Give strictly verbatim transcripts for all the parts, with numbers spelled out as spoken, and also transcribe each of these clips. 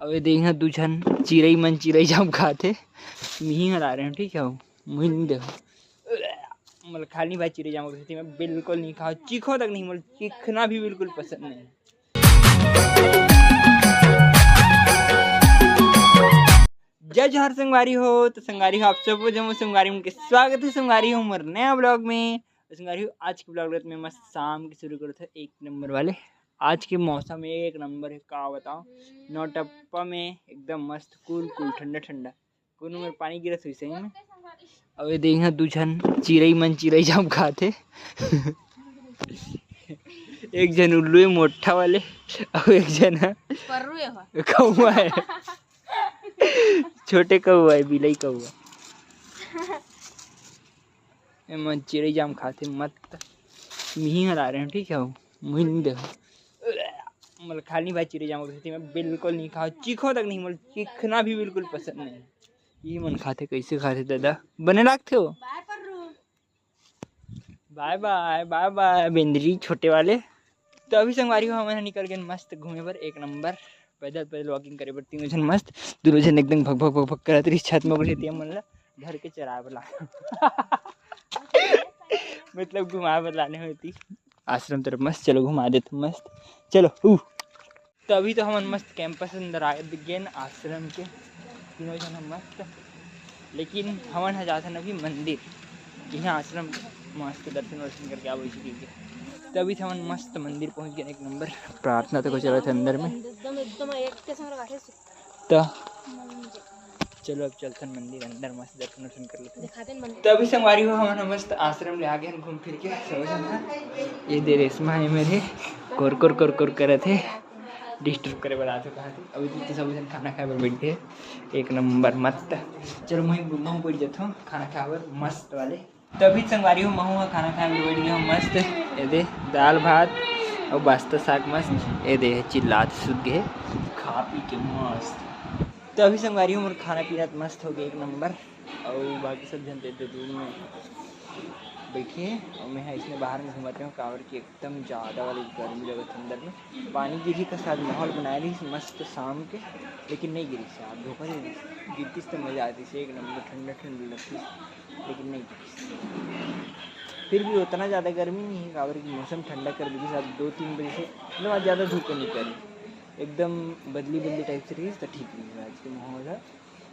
अबे देख ना, दू झन चिरई मन चिरई जाम खाथे, मिही हला रहे हो, ठीक है, मुही नहीं देखो। मतलब खाली भाई चिरई जाम खाथे, मैं बिल्कुल नहीं खाओ, चीखो तक नहीं, मतलब चीखना भी बिल्कुल पसंद नहीं। जय जोहार संगवारी हो। तो संगवारी हो, आप सब जम्मो संगवारी मन के स्वागत है संगवारी हो मोर नया ब्लॉग में। तो संगवारी हो, आज के ब्लॉग में मस्त शाम के शुरू करत है एक नंबर वाले। आज के मौसम एक नंबर है, का बताओ, नौटप्पा में एकदम मस्त कूल कूल ठंडा ठंडा। कोनो मेर पानी गिरत हुई सही में। अबे देख ना, दू झन चिरई मन चिरई जाम खाथे। एक झन उल्लू है मोटा वाले, अउ एक झन ह कौआ है। छोटे कौआ है, बिलई कौआ। एमन चिरई जाम खाथे, मत मिही हला रहे हो, ठीक है, मुही नहीं देखो। मतलब खाली भाई चिरई जाम खाथे, मैं बिल्कुल नहीं खाओ, चीखो तक नहीं, मतलब चीखना भी बिल्कुल पसंद नहीं। ये मन खाथे, कैसे खाथे दादा, बने लागथे हो? बाय बाय, बाय बाय बेंदरी छोटे वाले। तो अभी संगवारी हो, हमन ह निकल गए मस्त घूमे बर, एक नंबर पैदल पैदल वॉकिंग करे बर। तीनों झन मस्त, दोनों झन एकदम भग भग भग भग करत रहिस छत में, ओकरे सेती हमन ला धर के चराए बर लाने। मतलब घुमाए बर लाने होती आश्रम तरफ। मस्त चलो घुमा देते मस्त। चलो ऊ। तो अभी तो हमन मस्त कैंपस अंदर आ गेन आश्रम के, तीनों झन हम मस्त। लेकिन हमन ह जाथन अभी मंदिर, यहाँ आश्रम मस्त दर्शन वर्शन करके आबो इसी के। तो अभी तो हमन मस्त मंदिर पहुँच गेन, एक नंबर प्रार्थना तक चलत है अंदर में। एकदम एकदम एक के संग रखे। तो चलो अब चलथन मंदिर अंदर, मस्त दर्शन वर्शन कर लेथन। दिखा दे मंदिर। तो अभी संगवारी हो, हमन मस्त आश्रम ले आ गेन घूम फिर के, सब झन ह। ये दे रेशमा है मेरे, कोर कोर कोर कोर करत है, डिस्टर्ब करे बर आथे कहा थे। अभी तो सब झन खाना खाए बर बैठे, एक नंबर मस्त। चलो मैं महूँ बैठ जाथों खाना खाए बर मस्त वाले। तभी संगवारी हो, महूँ ह खाना खाए बर बैठ गया हूँ मस्त। ये दे दाल भात अउ बास्ता साग मस्त। ये दे चिल्लात सुत गए खा पी के मस्त। तो अभी संगवारी हो, मोर खाना पीना तो मस्त हो गया एक नंबर। अउ बाकी सब झन तो रूम में बैठे हैं अउ मैं ह इसने बाहर में घूमत रहे हूँ, काबर कि एकदम ज़्यादा वाली गर्मी लगत है अंदर में। पानी गिरही का शायद माहौल बनाए रहिस मस्त शाम के, लेकिन नहीं गिरिस यार, धोखा दे दिस। गिरतिस तो मज़ा आतिस, एक नंबर ठंडा ठंडा लगतिस, लेकिन नहीं गिरिस। फिर भी उतना ज़्यादा गर्मी नहीं है, काबर कि मौसम ठंडा कर दिस। आज दो तीन बजे से मतलब आज ज़्यादा धूप नहीं करी, एकदम बदली बदली टाइप से रहिस तो ठीक रहिस आज के माहौल ह,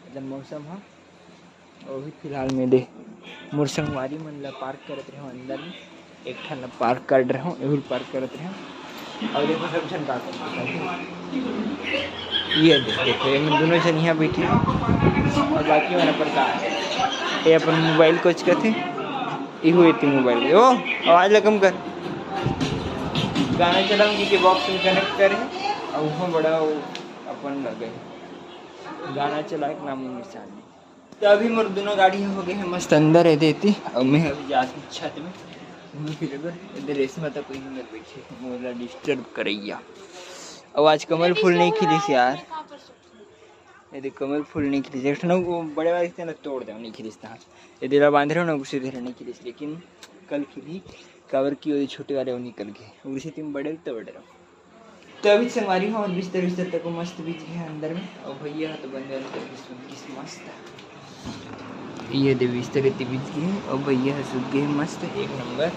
मतलब मौसम ह। अभी फिलहाल में दे मोर संगवारी मन ला पार्क करत रहे अंदर में, एक ठन ला पार्क कर रहे हो, एहू पार्क करत रहे। और देखो सब झन का करत हे। ये दे, देखो ये मन दोनों झन यहाँ बैठे हैं और बाकी मन अपन का ये अपन मोबाइल कोचकत हे। इहू एती मोबाइल, ओ आवाज ला कम कर। गाना चलाऊंगी के बॉक्स में कनेक्ट करे और वो बड़ा वो अपन लगे गाना चलाए के नाम निशान नहीं। तो अभी मोर दोनों गाड़ी हो गए हैं मस्त अंदर है देती, और मैं अभी जाती हूँ छत में घूमे फिरे बर। इधर रेशमा तो कोई नहीं बैठे, मोला डिस्टर्ब करैया। और आज कमल फूल नहीं खिलिस यार, ये देख कमल फूल नहीं खिलिस। एक ठन वो बड़े वाले तेला तोड़ दे, नहीं खिलिस तहाँ। ये देला बांध रहे हो ना, उसे धरे नहीं खिलिस, लेकिन कल खिली, काबर कि वो छोटे वाले वो निकल गए, उसे तुम बड़े तो बड़े रहो। तो अभी संगवारी हो, बिस्तर बिस्तर तक मस्त बिछ गए अंदर में, और भैया तो बंदे वाले तक सुत गिस मस्त। ये दे बिस्तर इतने बिछ गए, और भैया सुत गए मस्त एक नंबर।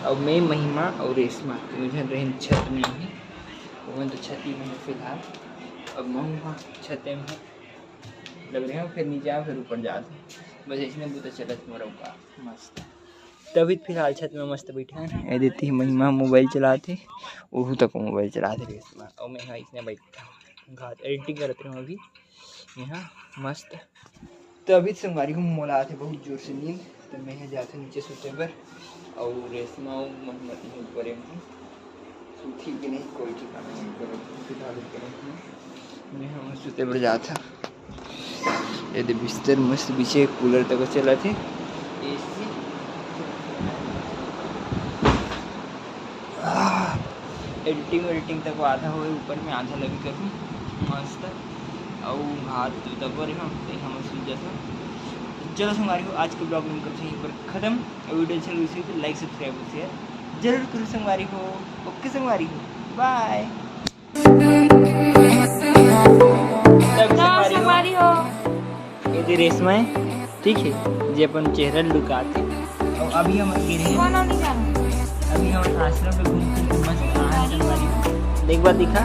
और मैं, महिमा और रेशमा तीनों झन रहन छत में ही, वो तो छत ही में है फिलहाल। अब महूँ हाँ छत में हूँ, लग रहे हो, फिर नीचे आओ, फिर ऊपर जाते हैं। बस इसमें बुता चलत मोर का मस्त। तभी फिलहाल छत में मस्त बैठे हैं। ये देती महिमा मोबाइल चलाते, ओहू तक मोबाइल चलाते रेशमा, और मैं यहाँ इसने बैठा हूँ, घात एडिटिंग करत रहे अभी यहाँ मस्त। तो अभी संगवारी हूँ, मोला आथे बहुत जोर से नींद, तो मैं यहाँ जाते नीचे सोते बर, और रेशमा और महिमा तीनों ऊपर में सूती के नहीं, कोई ठिकाना नहीं, पर फिलहाल ऊपर में मैं हम सोते बर जाता। ये दे बिस्तर मस्त बिछे, कूलर तक चलत हे, एसी। आह, एडिटिंग वेडिटिंग तक आधा होए, ऊपर में आधा लगी करूँ मस्त। अउ हाथ तो तब रहे हम, तो हम सूझ जाता। तो चलो संगवारी हो, आज के ब्लॉग में करते हैं पर खत्म। और वीडियो अच्छा लगे तो लाइक, सब्सक्राइब और शेयर जरूर करो संगवारी हो। ओके संगवारी हो, बाय। ये रेशमा है, ठीक है, जे अपन चेहरा लुकाथे। और अभी हम अकेले हैं। अभी हम आश्रम में घूम फिर के मस्त आनंद ले रही। एक बार दिखा।